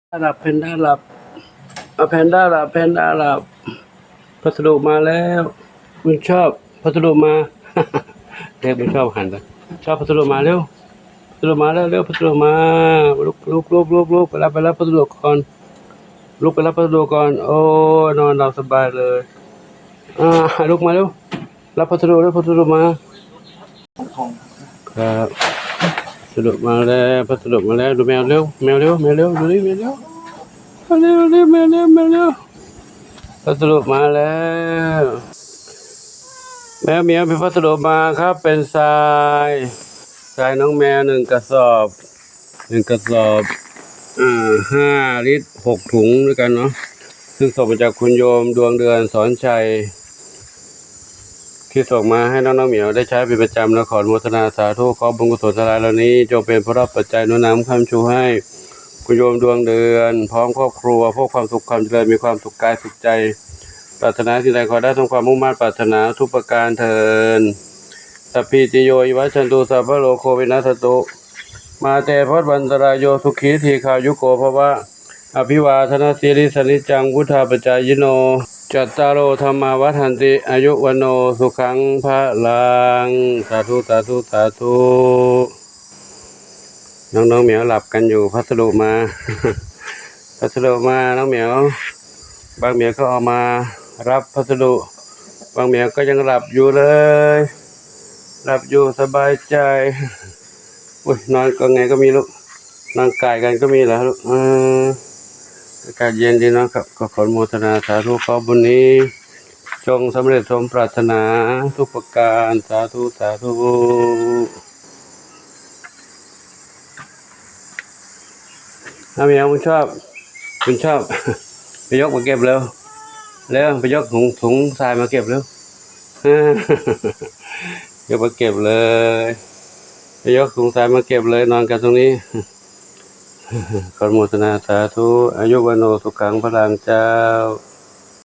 ຫຼັບ ແພນດ້າຫຼັບ ອາ ແພນດ້າຫຼັບ ແພນດ້າຫຼັບ. ພັດສະດຸມາແລ້ວ ບຸນຊອບ ພັດສະດຸມາ. ເດັກບຸນຊອບຫັນໄປ ຊອບ ພັດສະດຸມາເລັວ ພັດສະດຸມາແລ້ວ ເລັວ ພັດສະດຸມາ. ລຸກ ລຸກ ລຸກ ລຸກ ລຸກ ໄປຮັບ ໄປຮັບພັດສະດຸກ່ອນ ລຸກໄປຮັບພັດສະດຸກ່ອນ. ໂອ້ຍ ນອນຫຼັບສະບາຍເລີຍ. ອາ ລຸກມາເລັວ ຮັບພັດສະດຸເລັວ ພັດສະດຸມາ. ຄັບ ພັດສະດຸມາແລ້ວ ພັດສະດຸມາແລ້ວ. ດູແມວເລັວ ແມວເລັວ ແມວເລັວ ດູນີ້ແມວເລັວ ມາເລັວ ມາເລັວ ແມວເລັວ ແມວເລັວ. ພັດສະດຸມາແລ້ວ ແມວໝຽວ ມີພັດສະດຸມາຄັບ ເປັນຊາຍ ຊາຍນ້ອງແມວ ໜຶ່ງກະສອບ ໜຶ່ງກະສອບ ເອີ ຫ້າລິດ ຫົກຖົງດ້ວຍກັນເນາະ ຊຶ່ງສົ່ງມາຈາກຄຸນໂຍມ ດວງເດືອນ ສອນໄຊ ທີ່ສົ່ງມາໃຫ້ນ້ອງ ນ້ອງໝຽວໄດ້ໃຊ້ເປັນປະຈຳ ແລະ ຂໍອະນຸໂມທະນາສາທຸ ຂໍບຸນກຸສົນທັງຫຼາຍເຫຼົ່ານີ້ ຈົ່ງເປັນພະລະປັດໄຈໜູນນຳຄ້ຳຊູໃຫ້ຄຸນໂຍມ ດວງເດືອນ ພ້ອມຄອບຄົວ ພົບຄວາມສຸກຄວາມຈະເລີນ ມີຄວາມສຸກກາຍສຸກໃຈ ປາດຖະໜາສິ່ງໃດຂໍໄດ້ສົມຄວາມມຸ່ງມາດປາດຖະໜາທຸກປະການເທີ້ນ. ສັບພີຕິໂຍ ວິວັດຊັນຕຸ ສັບພະໂລໂຄ ວິນັດສັນຕຸ ມາເຕ ພະວັດວັນຕະລາຍໂຍ ສຸຂີ ດີຄາຍຸໂກ ພະວະ. ອະພິວາທະນະສີລິສະນິດຈັງ ວຸດທາປະຈາຍິໂນ ຈັດຕາໂລ ທຳມາ ວັດທັນຕິ ອາຍຸ ວັນໂນ ສຸຂັງ ພະລັງ. ສາທຸ ສາທຸ ສາທຸ. ນ້ອງໆ ແມວຫຼັບກັນຢູ່ ພັດສະດຸມາ ພັດສະດຸມາ ນ້ອງແມວ ບາງແມວກໍອອກມາຮັບພັດສະດຸ ບາງແມວກໍຍັງຫຼັບຢູ່ເລີຍ ຫຼັບຢູ່ສະບາຍໃຈ. ໂອ້ຍ ນອນກໍໄງກໍມີລູກ ນອນກາຍກັນກໍມີລະລູກ. ເອີ ອາກາດເຢັນດີເນາະ ກໍຂໍອະນຸໂມທະນາສາທຸ ຂໍບຸນນີ້ຈົ່ງສຳເລັດສົມປາດຖະໜາທຸກປະການ ສາທຸ ສາທຸ. ນ້ອງໝຽວ ບຸນຊອບ ບຸນຊອບ ໄປຍົກມາເກັບເລັວ ເລັວ ໄປຍົກຖົງ ຖົງຊາຍມາເກັບເລັວ ຍົກມາເກັບເລີຍ ໄປຍົກຖົງຊາຍມາເກັບເລີຍ ນອນກັນຕົງນີ້. ຂໍອະນຸໂມທະນາສາທຸ ອາຍຸ ວັນໂນ ສຸຂັງ ພະລັງ ເຈົ້າ.